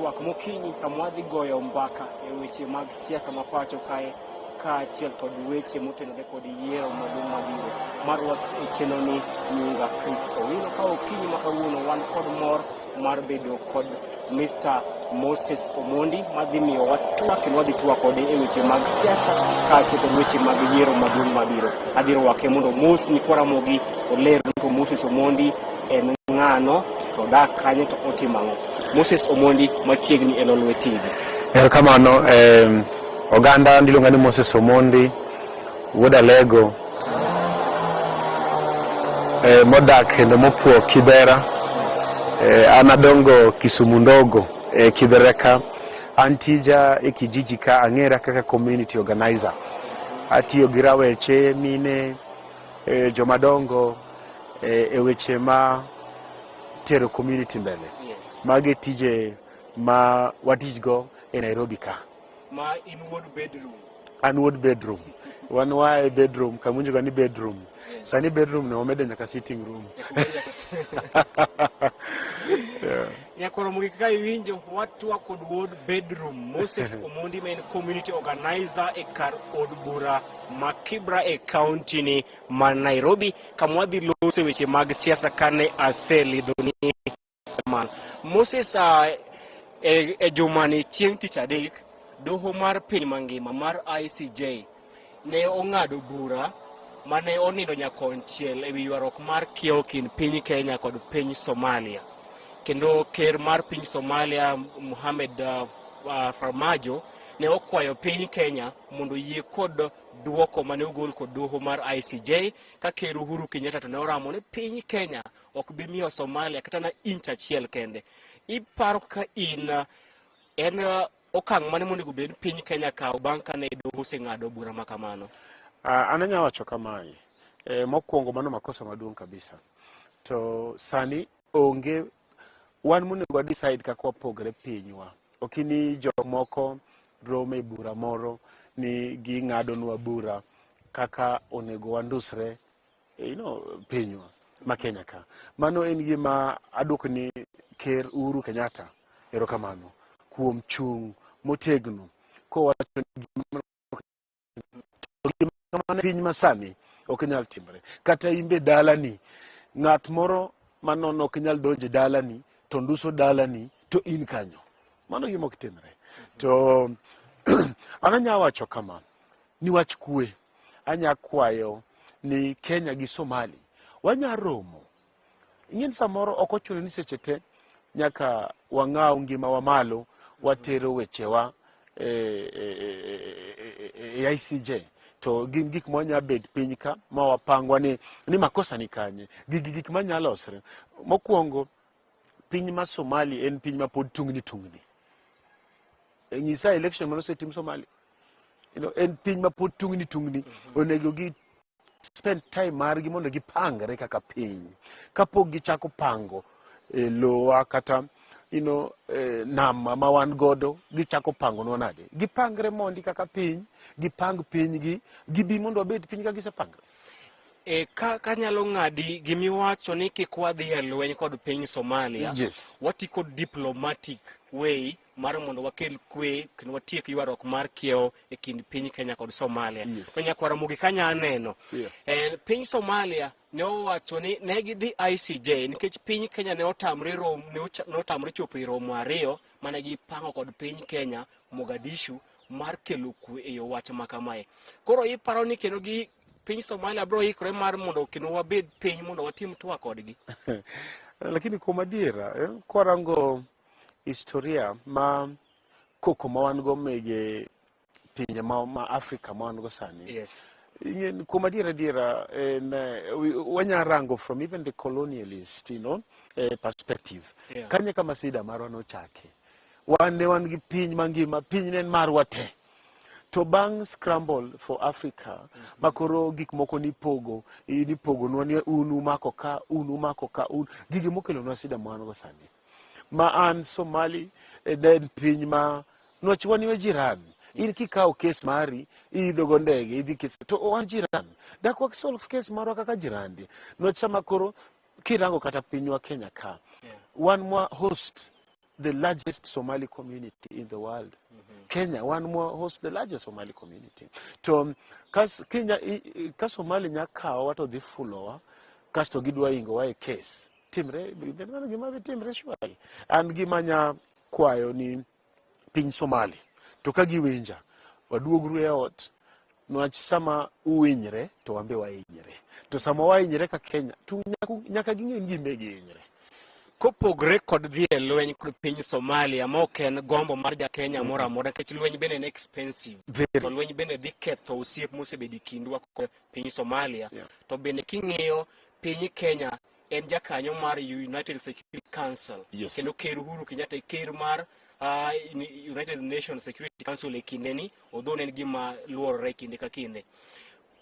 Twak Mokinyi kama wadhi goyo mbaka e weche mag siasa ma pacho kae kaachiel kod weche motenore kod yiero maduong' mabiro. Marwak e chenroni nyinga Chris Owino. Ka okinyi ma kawuono wan kod mor mar bedo kod Mr. Moses Omondi madhi miyowa twak kendo wadhi twak kode e weche mag siasa kaachiel kod weche mag yiero maduong' mabiro. Adhi rwake mondo mos nyikwa Ramogi oler to Moses Omondi en ng'ano to odak kanye to otimo ang'o. Moses Omondi machiegni e Lolwe TV. Erokamano oganda iluonga ni Moses Omondi wuod Alego modak kendo mopuo Kibera. An adongo Kisumu ndogo e Kibera ka. An tija e kijiji ka ang'era kaka community organizer. Atiyo gi raweche, mine, jomadongo e weche ma tero community mbele. Magi tije ma watijgo e Nairobi ka. Ma in wuod bedroom. An wuod bedroom. Wan waa e bedroom, kamunjoga ni bedroom. Sani bedroom ne wamedo nyaka sitting room. Yeah. Nyakoro mogik ka iwinjo watwa kod wuod bedroom Moses Omondi ma en community organizer e kar od bura ma Kibra e county ni ma Nairobi kama wadhi loso weche mag siasa kane aselidhoni man. Moses e jumani chieng' tich adek doho mar piny mangima mar ICJ ne ong'ado bura mane onindo nyakonchiel ewi ywaruok mar kiewo kind piny Kenya kod piny Somalia. Kendo ker mar piny Somalia Mohamed Farmajo ne okwayo piny Kenya mondo oyie kod duoko mane ogol kod doho mar ICJ ka ker Uhuru Kenyatta to ne oramo ni piny Kenya ok bi miyo Somalia kata na inch achiel kende. Iparo ka in en okang' mane monego bed piny Kenya kawo bang' kane doho oseng'ado bura ma kamano? An anya wacho kamae. Mokwongo mano makosa maduong' kabisa. To sani onge wan monego wa decide kaka wapogre pinywa. Ok ni jomoko romo e bura moro ni ging'adonwa bura kaka onego wandusre pinywa ma Kenya ka. Mano en gima aduoko ni Ker Uhuru Kenyatta erokamano kuom chung' motegno kowacho ni gima kamano piny masani ok nyal timre. Kata in be dalani, ng'at moro manono ok nyal donjo e dalani to nduso dalani to in kanyo. Mano gima ok timre. To an anya wacho kama, ni wach kwe anya kwayo ni Kenya gi Somali wanya romo. Ing'e ni samoro ok ochuno ni seche te nyaka wang'aw ngimawa malo watero wechewa e ICJ to gin gik ma wanya bet piny ka ma wapangwa ni makosa ni kanye, gigi gik ma nya losre. Mokwongo piny ma Somali en piny ma pod tungni tungni. Nyisa election mane osetim Somali. En piny ma pod tungni tungni. Onego gi spend time margi mondo gipangre kaka piny kapok gichako pango lowa kata nam ma wan godo gichako pangonwa nade. Gipangre mondi kaka piny, gipang pinygi, gibi mondo wabed piny ka gisepangre. Kanyalo ng'adi gimiwacho ni kik wadhi e lweny kod piny Somalia. Wati kod diplomatic way mar mondo wakel kwe kendo watiek ywaruok mar kiewo e kind piny Kenya kod Somalia. To nyakwara Ramogi kanya neno. Piny Somalia ne owacho ni ne gidhi ICJ nikech piny Kenya ne otamre rom, ne otamre chopo e romo ariyo mane gipango kod piny Kenya Mogadishu mar kelo kwe e yo wach ma kamae. Koro iparo ni kendo gi piny Somalia biro ikore mar mondo kendo wabed piny mondo watim twak kodgi? Lakini kuom adiera, kwarango historia ma koko ma wan go mege pinje ma Afrika ma wan go sani. Ing'e, kuom adiera adiera en wanya rango from even the colonialist perspective. Kanye kama sida marwa nochake. Wan ne wan gi piny mangima, piny ne en marwa te. To bang' scramble for Africa, ma koro gik moko nipogo, nipogonwa ni un umako ka, un umako ka, un gigi mokelonwa sida ma wan go sani. Ma an Somali ne en piny ma nwach wan we jiran. In kikawo kes mari, iidho go ndege, idhi kes, to wan jiran. Dak wa solve kes marwa kaka jirande. Nwach sama koro kirango kata pinywa Kenya ka, wan mwa host the largest Somali community in the world. Kenya wan mwa host the largest Somali community. To kas Kenya ka Somali nya kawowa to dhi fulowa kasto gidwa ingowa e case. Timre mano gima dhi timre surely. An gima nya kwayo ni piny Somali to ka giwinja waduogru e ot niwach sama uwinyre to wan be wahinyre to sama wahinyre ka Kenya to nyaka ging'e ni gin be gihinyre. Kopogre kod dhi e lweny kod piny Somalia ma ok en gombo mar ja Kenya moro amora nikech lweny bende en expensive. Very. To lweny bende dhi ketho osiep mosebedo e kindwa kod piny Somalia. To bende king'iyo piny Kenya en jakanyo mar United Security Council. Kendo Ker Uhuru Kenyatta e ker mar United Nations Security Council e kindeni, although ne en gima luorore kinde ka kinde.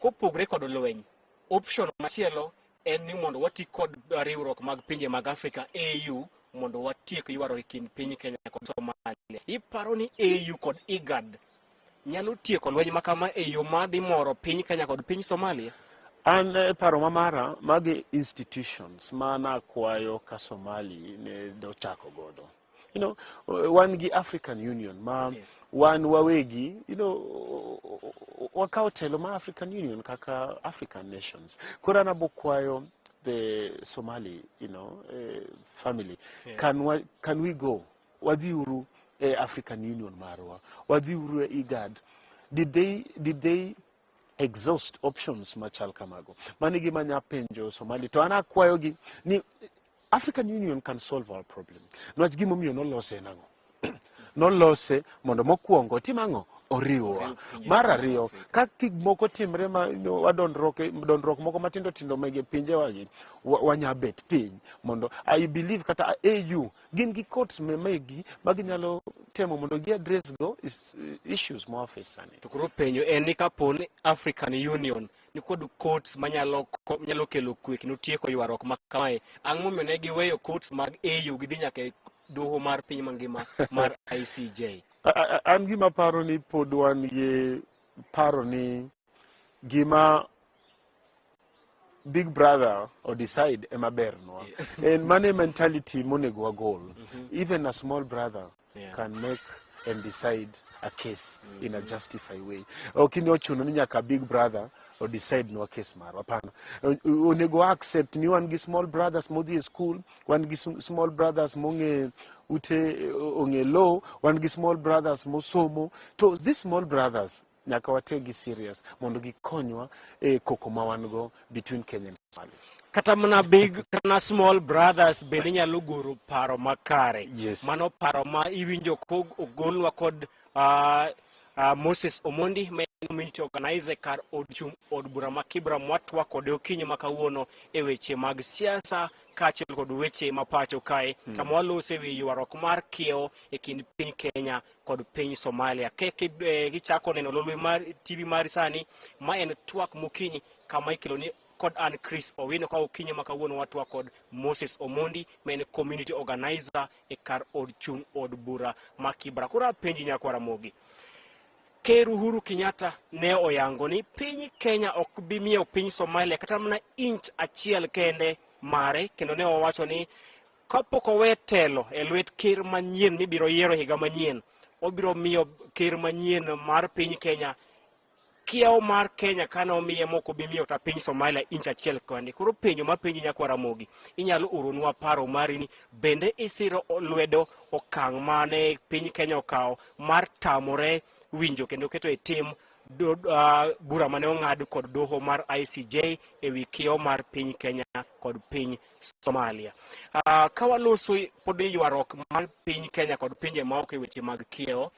Kopogre kod lweny, option machielo en ni mondo wati kod riwruok mag pinje mag Afrika AU mondo watiek ywaruok e kind piny Kenya kod Somalia. Iparo ni AU kod IGAD nyalo tieko lweny ma kama e yo madhi moro piny Kenya kod piny Somalia? An e paro ma mara, magi institutions ma nakwayo ka Somali ne dochako godo. Wan gi African Union ma wan wawegi, wakawo telo ma African Union kaka African nations. Koro an abokwayo the Somali, family. Can we go? Wadhi uru e African Union marwa. Wadhi uru e IGAD. Did they exhaust options machal kamago? Mano e gima anya penjo Somali. To an akwayogi ni African Union can solve our problem. Niwach gimomiyo nolose en ang'o? Nolose mondo mokwongo otim ang'o? Oriwwa. Mar ariyo, ka gik moko timre ma wadondruok moko matindo tindo mege pinjewagi, wanya bet piny mondo I believe kata AU gin gi courts megi ma ginyalo temo mondo gi address go issues ma waface sani. To koro penjo en ni kapo ni African Union ni kod courts manyalo nyalo kelo kwe kendo tieko ywaruok ma kamae, ang'o momiyo ne giweyo courts mag AU gidhi nyaka e doho mar piny mangima mar ICJ? An gima paro ni pod wan gi paro ni gima big brother o decide ema bernwa. En mano e mentality monego wagol. Even a small brother can make and decide a case in a justified way. Ok ni ochuno ni nyaka big brother o decide nwa case marwa. Hapana. Onego wa accept ni wan gi small brothers modhi e school, wan gi small brothers mong'e ute ong'e law, wan gi small brothers mosomo. To these small brothers nyaka wategi serious mondo gikonywa e koko ma wan go between Kenya and Somalia. Kata mana big kata mana small brothers bende nyalo goro paro makare. Mano paro ma iwinjo ko ogolnwa kod Moses Omondi ma en community organizer kar od chung' od bura ma Kibra mwatwa kode okinyi ma kawuono e weche mag siasa kaachiel kod weche ma pacho kae kama walose wi ywaruok mar kiewo e kind piny Kenya kod piny Somalia. Kichako neno lolwe mar TV mari sani, ma en twak mokinyi kama ikelo ni kod an Chris Owino ka okinyi ma kawuono watwak kod Moses Omondi ma en community organizer e kar od chung' od bura ma Kibra. Koro apenji nyakwar Ramogi, Ker Uhuru Kenyatta ne oyango ni piny Kenya ok bi miyo piny Somalia kata mana inch achiel kende mare, kendo ne owacho ni kapok owe telo e lwet ker manyien mibiro yiero higa manyien, obiro miyo ker manyien mar piny Kenya kiewo mar Kenya kane omiye mok obi miyo kata piny Somalia inch achiel kende. Koro penjo mapenji nyakwar Ramogi, inyalo oronwa paro mari ni bende isiro lwedo okang' mane piny Kenya okawo mar tamore winjo kendo keto e tim bura mane ong'ad kod doho mar ICJ e wi kiewo mar piny Kenya kod piny Somalia. Ka waloso pod ywaruok mar piny Kenya kod pinje maoko e weche mag kiewo,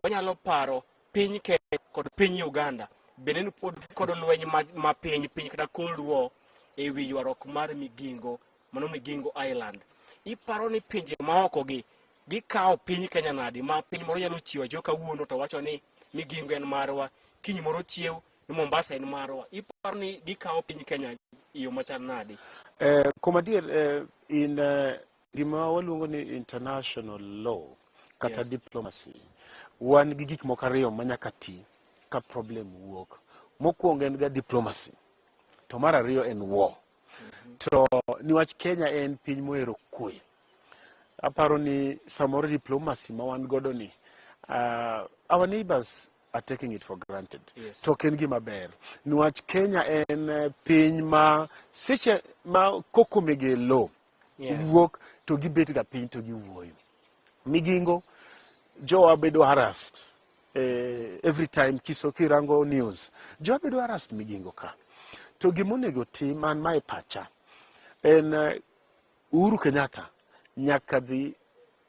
wanyalo paro piny Kenya kod piny Uganda bende ni pod kod lweny ma piny piny kata Cold War e wi ywaruok mar Migingo, mano Migingo Island. Iparo ni pinje maoko gi gikawo piny Kenya nadi ma piny moro nyalo chiewo achiewa kawuono to wacho ni Migingo en marwa, kiny moro chiew ni Mombasa en marwa. Iparo ni gikawo piny Kenya e yo machal nadi? Kuom adier, in gima waluongo ni international law kata diplomacy, wan gi gik moko ariyo ma nyaka ti ka problem wuok. Mokwongo en ga diplomacy, to mar ariyo en war. To niwach Kenya en piny mohero kwe. Aparo ni samoro diplomacy ma wan godo ni, our neighbors are taking it for granted. To ok en gima ber. Niwach Kenya en piny ma seche ma koko mege lo wuok to gibet ga piny to giwuoyo. Migingo jowa bedo harassed every time kiso kirango news. Jowa bedo harassed Migingo ka. To gimonego tim an mae pacha en Uhuru Kenyatta nyaka dhi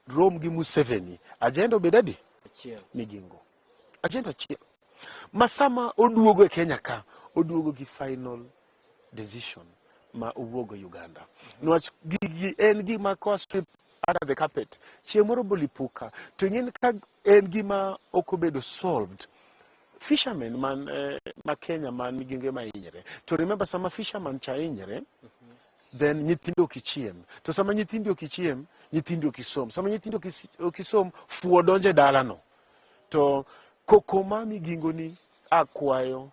rom gi Museveni. Agenda obed adi? Achiel. Migingo. Agenda achiel. Ma sama oduogo e Kenya ka, oduogo gi final decision ma owuogo Uganda. Niwach gigi en gima koa sweep under the carpet. Chieng' moro bolipuka. To ing'e ka en gima ok obedo solved, fishermen man ma Kenya man Migingo ema hinyre. To remember sama fisherman cha hinyre, then nyithindo ok ichiem. To sama nyithindi ok ichiem, nyithindi ok isom. Sama nyithindi ok isom, fuo donjo e dalano. To koko ma Migingo ni akwayo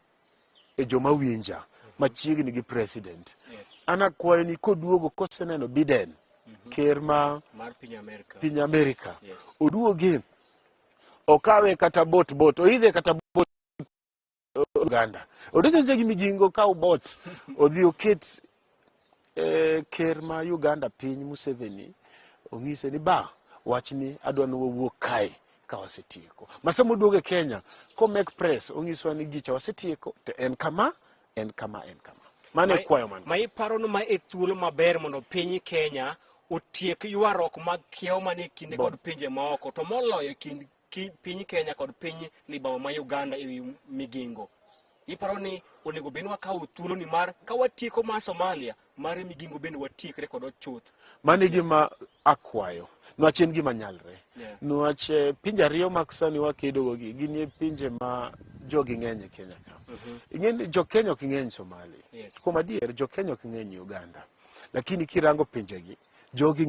e joma winja machiegni gi president. An akwayo ni koduogo koseneno Biden, ker ma mar piny Amerika. Piny Amerika. Oduoge okawe kata bot bot, oidhe kata bot Uganda. Odonjo gi Migingo kaw bot, odhi oket ker ma Uganda piny Museveni, onyise ni ba wachni adwa ni wawuok kae ka wasetieko. Ma sama oduogo e Kenya, ko make press, onyiswa ni gicha wasetieko, to en kama, en kama, en kama. Mano e kwayo man. Ma iparo ni ma e thuolo maber mondo piny Kenya otiek ywaruok mag kiewo manie kinde kod pinje maoko, to moloyo e kind piny Kenya kod piny libamba ma Uganda e wi Migingo. Iparo ni onego bed ni wakawo thuolo ni mar ka watieko mar Somalia, mar Migingo bende watiekre kod chuth. Mano e gima akwayo. Niwach en gima nyalre. Niwach pinje ariyo mag sani wakedogo gi, gin e pinje ma jogi ng'eny e Kenya ka. Ing'e ni jo Kenya ok ng'eny Somalia. Kuom adier, jo Kenya ok ng'eny Uganda. Lakini kirango pinjegi, jogi